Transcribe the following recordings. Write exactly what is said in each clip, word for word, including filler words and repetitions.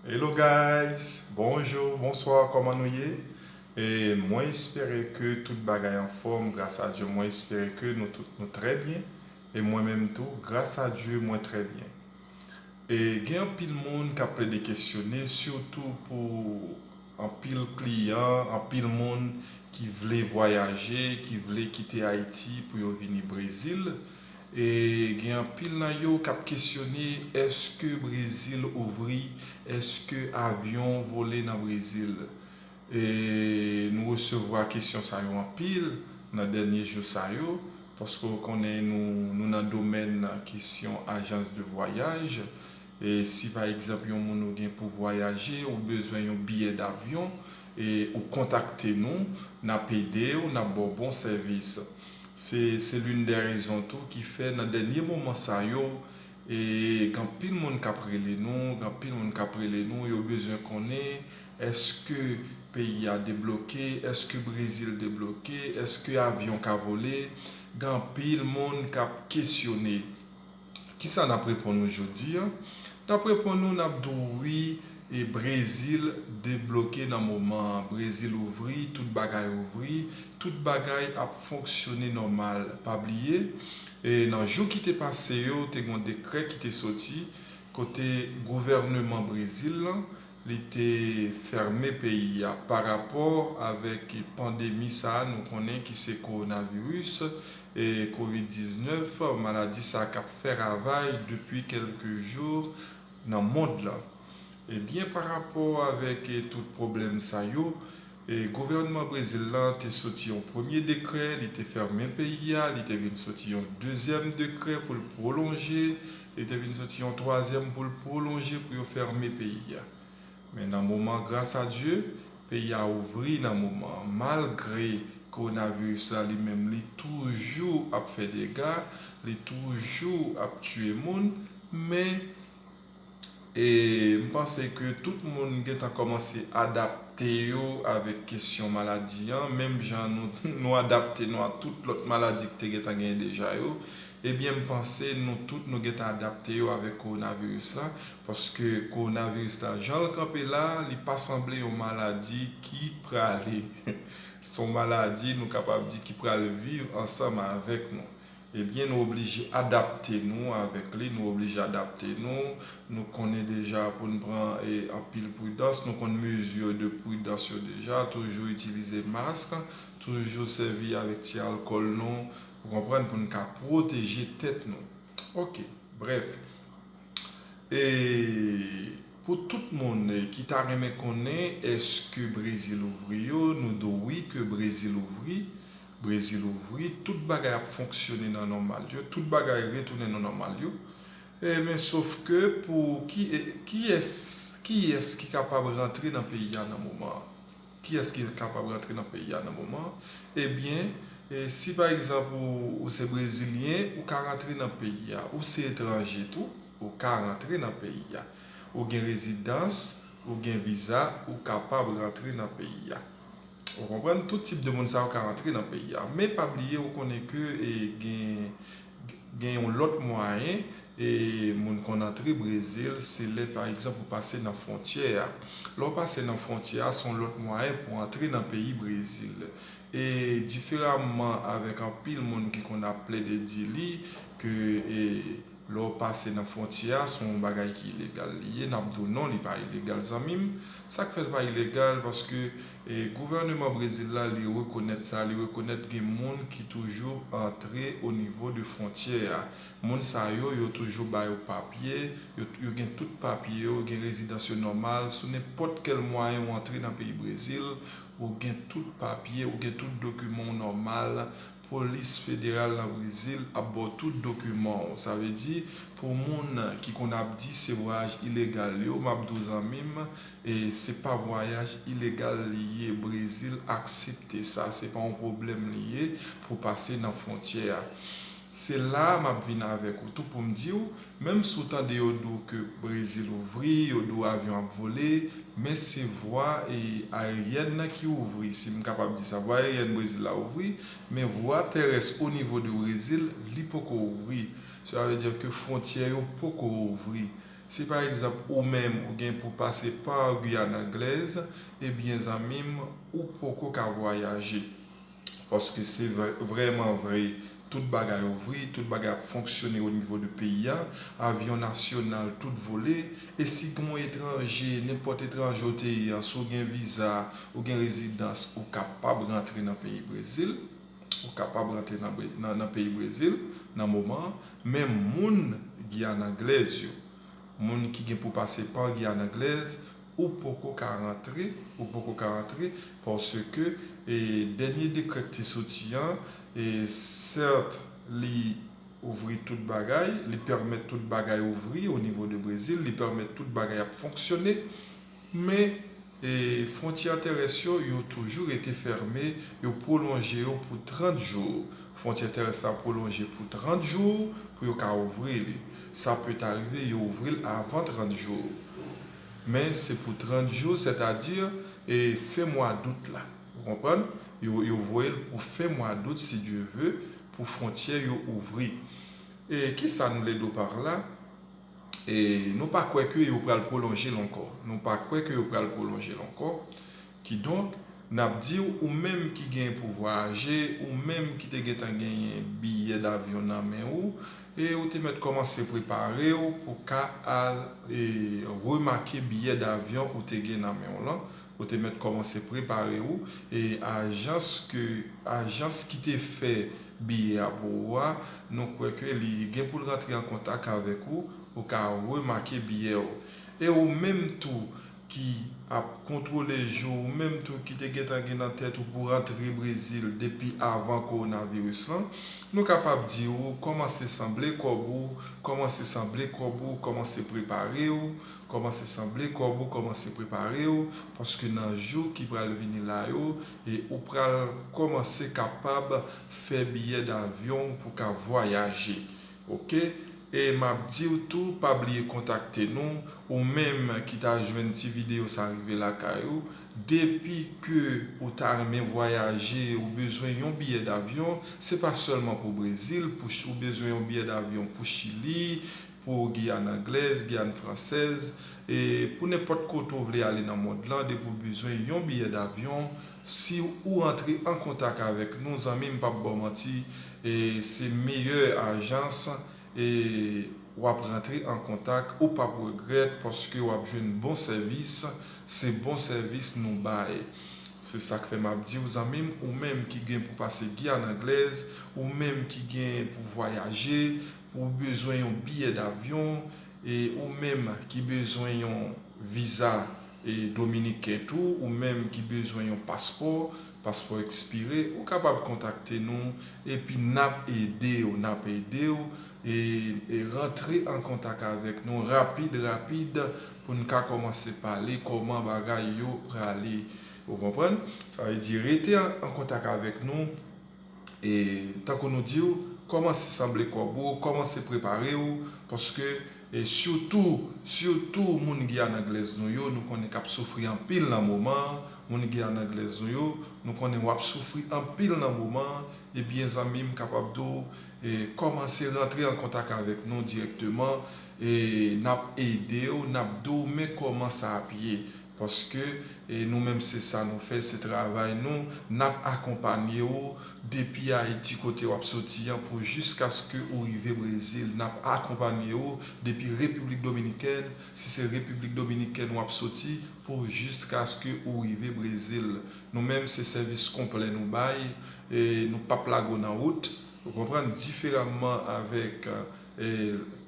Hello guys, bonjou, bonswa, kòman nou ye? E mwen espere ke tout bagay anfòm, gras a Dye, mwen espere ke nou tout nou trè byen. E mwen menm tou, gras a Dye, mwen trè byen. E gen anpil moun k ap plede kesyone, sitou pou anpil kliyan, anpil moun ki vle vwayaje, ki vle kite Ayiti pou yo vini Brezil. E gen anpil nan yo k ap kesyone, èske Brezil ouvri, èske avyon vole nan Brezil? E nou resevwa kesyon sa yo anpil nan dènye jou sa yo, paske w konnen nou, nou nan domèn kesyon ajans de vwayaj. E si pa egzanp yon moun ou gen pou vwayaje, ou bezwen yon biyè davyon, e ou kontakte nou, n ap ede w, n ap ba w bon sèvis. Se, se l'une des raisons tou ki fè nan dènye moman sa yo, e gen anpil moun k ap rele nou, gen anpil moun k ap rele nou, yo bezwen konnen èske peyi a debloke, èske Brezil debloke, èske avyon ka vole. Gen anpil moun k ap kesyone. Kisa n ap reponn ou jodi a? N ap reponn ou, n ap di w wi, e Brezil debloke nan moman an. Brezil ouvri, tout bagay ouvri, tout bagay ap fonksyone nòmal. Pa bliye, e nan jou ki te pase yo, te gen yon dekrè ki te soti kote gouvèneman Brezil lan, li te fèmen peyi a pa rapò avèk pandemi sa a nou konnen ki se kowonaviris, e kovid diznèf, maladi sa a k ap fè ravaj depi kèlke jou nan mond lan. Ebyen, pa rapò avèk, e, tout pwoblèm sa yo, e, gouvènman Brezil lan te soti yon premye dekrè, li te fèmen peyi a, li te vin soti yon dezyèm dekrè pou l pwolonje, li te vin soti yon twazyèm pou l pwolonje pou yo fèmen peyi a. Men nan moman, gras a Dye, peyi a ouvri nan moman an. Malgre kowonaviris la li menm, li toujou ap fè dega, li toujou ap tiye moun, men, e, m panse ke tout moun gentan kòmanse adapte yo avèk kesyon maladi an, menm jan nou, nou adapte nou a tout lòt maladi ki te gentan genyen deja yo. Ebyen, m panse nou tout nou gentan adapte yo avèk kowonaviris la, paske kowonaviris la, jan l kanpe la, li pa sanble yon maladi ki prale. Se yon maladi, nou kapab di, ki pral viv ansanm avèk nou. Ebyen, nou oblije adapte nou avèk li, nou oblije adapte nou. Nou konnen deja pou n pran, e, anpil pridans, nou konn mezi de pridans yo deja, toujou itilize mask, toujou sèvi avèk ti alkòl nou, ou konprann, pou n ka pwoteje tèt nou. Ok, brèf. E pou tout moun, e, ki ta renmen konnen èske Brezil ouvri yo, nou di w wi ke Brezil ouvri. Brezil ouvri, tout bagay ap fonksyone nan nòmal yo, tout bagay retounen nan nòmal yo. E, men sof ke pou ki, e, kiyès, kiyès ki kapab rantre nan peyi a nan moman an? Kiyès ki kapab rantre nan peyi a nan moman an? Ebyen, e, si pa egzanp ou, ou se brezilyen, ou ka rantre nan peyi a. Ou se etranje tou, ou ka rantre nan peyi a. Ou gen rezidans, ou gen viza, ou kapab rantre nan peyi a. Ou konprann? Tout tip de moun sa yo ka rantre nan peyi a. Men pa bliye, ou konnen ke, e, gen, gen yon lòt mwayen, e, moun konn antre Brezil, se lè, pa egzanp, ou pase nan fwontyè a. Lè w pase nan fwontyè a, se yon lòt mwayen pou antre nan peyi Brezil. E diferaman avèk anpil moun ki konn ap plede di li, ke, e, lè w pase nan fwontyè a, se yon bagay ki ilegal li ye, n ap di w non, li pa ilegal, zanmi m. Sa k fè l pa ilegal? Paske, e, gouvèneman Brezil la, li rekonèt sa, li rekonèt gen moun ki toujou antre o nivo de fwontyè a. Moun sa yo, yo toujou ba yo papye, yo, yo gen tout papye yo, gen rezidans yo nòmal. Sou nenpòt kèl mwayen ou antre nan peyi Brezil, ou gen tout papye, ou gen tout dokiman w nòmal. Polis federal nan Brezil ap ba w tout dokiman w. Sa vle di, pou moun ki konn ap di se vwayaj ilegal yo, m ap di w, zanmi m, e se pa vwayaj ilegal li ye. Brezil aksepte sa, se pa yon pwoblèm li ye pou pase nan fwontyè a. Se la a m ap vin avèk ou tou pou m di w, menm si w tande yo di w ke Brezil ouvri, yo di w avyon ap vole, men se vwa, e, ayeryèn nan ki ouvri, si m kapab di sa. Vwa ayeryèn Brezil la ouvri, men vwa tèrès o nivo de Brezil, li poko ouvri. Sa vle di ke fwontyè yo poko ouvri. Si pa egzanp ou menm ou gen pou pase pa Giyàn Anglèz, ebyen zanmi m, ou poko ka vwayaje. Paske se vrèman vre, tout bagay ouvri, tout bagay ap fonksyone o nivo de peyi a, avyon nasyonal tout vole, e si gen yon etranje, nenpòt etranje ou te ye an, si w gen viza, ou gen rezidans, ou kapab rantre nan peyi Brezil, ou kapab rantre nan, nan, nan peyi Brezil nan moman an, men moun Giyàn Anglèz yo, moun ki gen pou pase pa Giyàn Anglèz, ou poko ka rantre, ou poko ka rantre, paske e, dènye dekrè ki te soti an, e, sèt, li ouvri tout bagay, li pèmèt tout bagay ouvri o nivo de Brezil, li pèmèt tout bagay ap fonksyone, men e, fwontyè terès yo, yo toujou rete fèmen, yo pwolonje yo pou trant jou. Fwontyè terès la pwolonje pou trant jou pou yo ka ouvri li. Sa pè arive yo ouvri l avan trant jou. Men se pou trant jou, sètadi e, fen mwa dout la. Ou konprann? Yo, yo voye l pou fen mwa dout, si Dye ve, pou fwontyè yo ouvri. E kisa nou le do par la? E nou pa kwè ke yo pral pwolonje l ankò. Nou pa kwè ke yo pral pwolonje l ankò. Kidonk, n ap di w, ou menm ki gen pou vwayaje, ou menm ki te gentan genyen biyè davyon nan men ou, e ou te mèt kòmanse prepare w pou ka al e, remake biyè davyon ou te gen nan men w lan. Ou te mèt kòmanse prepare w, e ajans ke, ajans ki te fè biyè a pou ou a, nou kwè ke li gen pou l rantre an kontak avèk ou, ou ka remake biyè w. E ou menm tou ki ap kontwole jou, ou menm tou ki te gentan gen nan tèt ou pou rantre Brezil depi avan kowonaviris lan, nou kapab di w, kòmanse sanble kòb ou, kòmanse sanble kòb ou, kòmanse prepare w, kòmanse sanble kòb ou, kòmanse prepare w, paske nan jou ki pral vini la yo, e ou pral kòmanse kapab fè biyè davyon pou ka vwayaje. Oke? E m ap di w tou, pa bliye kontakte nou, ou menm ki ta jwenn ti videyo sa rive lakay ou, depi ke ou ta renmen vwayaje, ou bezwen yon biyè davyon, se pa sèlman pou Brezil, pou, ou bezwen yon biyè davyon pou Chili, pou Giyàn Anglèz, Giyàn Fransèz, e pou nenpòt kote w vle ale nan mond lan, depi w bezwen yon biyè davyon, si ou rantre an kontak avèk nou, zanmi m p ap ba w manti, e se meyè ajans, e w ap rantre an kontak, ou p ap regrèt, paske w ap jwenn bon sèvis, se bon sèvis nou bay. Se sa k fè m ap di w, zanmi m, ou menm ki gen pou pase Giyàn Anglèz, ou menm ki gen pou vwayaje, ou bezwen yon biyè davyon, e ou menm ki bezwen yon viza e dominiken tou, ou menm ki bezwen yon paspò, paspò ekspire, ou kapab kontakte nou, epi n ap ede w, n ap ede w, e, e rantre an kontak avèk nou rapid, rapid, pou n ka kòmanse pale kòman bagay yo prale. Ou konprann? Sa vle di, rete an, an kontak avèk nou. E tankou nou di w, kòmanse sanble kòb ou, kòmanse prepare w, paske, e sitou, sitou moun Giyàn Anglèz nou yo, nou konnen k ap soufri anpil nan moman an, moun Giyàn Anglèz nou yo, nou konnen w ap soufri anpil nan moman an, ebyen zanmi m kapab di w, e kòmanse rantre an kontak avèk nou dirèkteman, e n ap ede w, n ap di w men kòman sa ap ye. Paske, e, nou menm se sa nou fè, se travay nou, n ap akonpanye w depi Ayiti kote w ap soti an pou jiskaske ou rive Brezil. N ap akonpanye w depi Repiblik Dominikèn, si se Repiblik Dominikèn w ap soti, pou jiskaske ou rive Brezil. Nou menm se sèvis konplè nou bay, e nou p ap lage w nan wout, ou konprann, diferaman avèk, e,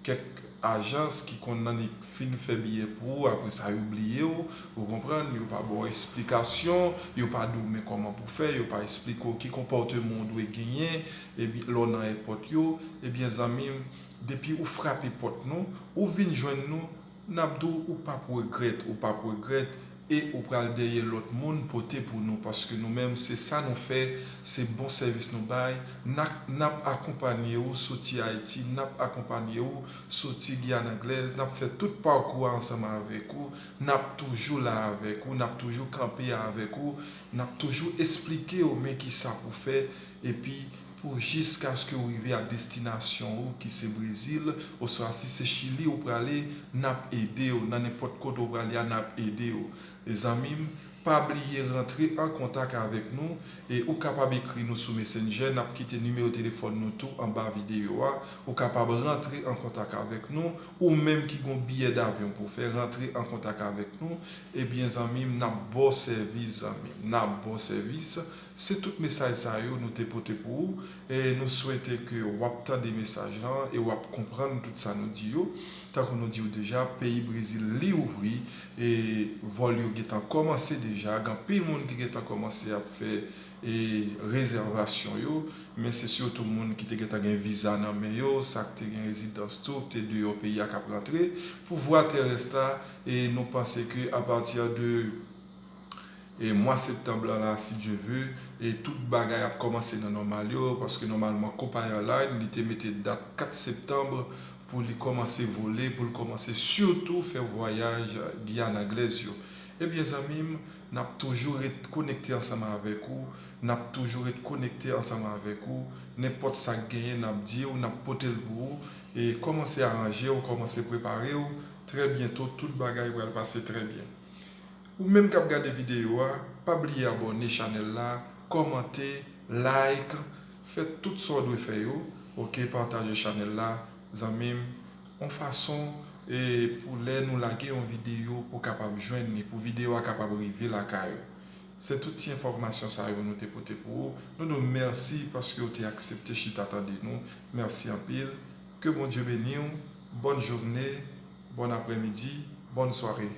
kèk ajans ki konn annik fin fè biyè pou ou, apre sa yo bliye w, ou konprann, yo pa ba w esplikasyon, yo pa di w men kòman pou fè, yo pa esplike w ki konpòteman w dwe genyen, epi lè w nan èpòt yo, ebyen zanmi m, depi ou frape pòt nou, ou vin jwenn nou, n ap di w ou p ap regrèt, ou p ap regrèt, e ou pral dèyè lòt moun pote pou nou, paske nou menm se sa nou fè, se bon sèvis nou bay, n ap, n ap akonpanye w soti Ayiti, n ap akonpanye w soti Giyàn Anglèz, n ap fè tout pakou a ansanm avèk ou, n ap toujou la avèk ou, n ap toujou kanpe avèk ou, n ap toujou esplike w men kisa pou fè, epi pou jiskaske w rive a destinasyon ou ki se Brezil, oswa si se Chili ou prale, n ap ede w. Nan nenpòt kote ou prale a, n ap ede w. E zanmi m, pa bliye rantre an kontak avèk nou. E ou kapab ekri nou sou Messenger, n ap kite nimewo telefòn nou tou anba videyo a. Ou kapab rantre an kontak avèk nou, ou menm ki gon biyè davyon pou fè, rantre an kontak avèk nou. Ebyen zanmi m, n ap ba w sèvis, zanmi m, n ap ba w sèvis. Se tout mesaj sa yo nou te pote pou ou. E nou swete ke w ap tande mesaj lan e w ap konprann tout sa nou di yo. Tankou nou di w deja, peyi Brezil li ouvri, e vòl yo gentan kòmanse deja. Gen anpil moun ki gentan kòmanse ap fè e rezèvasyon yo, men se sitou moun ki te gentan gen viza nan men yo, sa k te gen rezidans tou, ki te deyò peyi a k ap rantre. Pou vwa terès la, e nou panse ke apati de e mwa septanm lan la, si Dye ve, e tout bagay ap kòmanse nan nòmal yo, paske nòmalman Copa Airlines, li te mete dat kat septanm pou li kòmanse vole, pou l kòmanse sitou fè vwayaj Giyàn Anglèz yo. Ebyen zanmi m, n ap toujou ret konekte ansanm avèk ou, n ap toujou ret konekte ansanm avèk ou, nenpòt sa k genyen n ap di w, n ap pote l pou ou, e kòmanse aranje w, kòmanse prepare w, trè byento tout bagay pral pase trè byen. Ou menm k ap gade videyo a, pa bliye abòne chanèl la, kòmante, like, fè tout sa w dwe fè yo, oke, pataje chanèl la, zanmi m, yon fason e pou lè nou lage yon videyo pou w kapab jwenn li, pou videyo a kapab rive lakay ou. Se tout ti enfòmasyon sa yo nou te pote pou ou. Nou di w mèsi paske w te aksepte chita tande nou. Mèsi anpil. Ke Bondye beni w. Bòn jounen, bòn aprèmidi, bòn sware.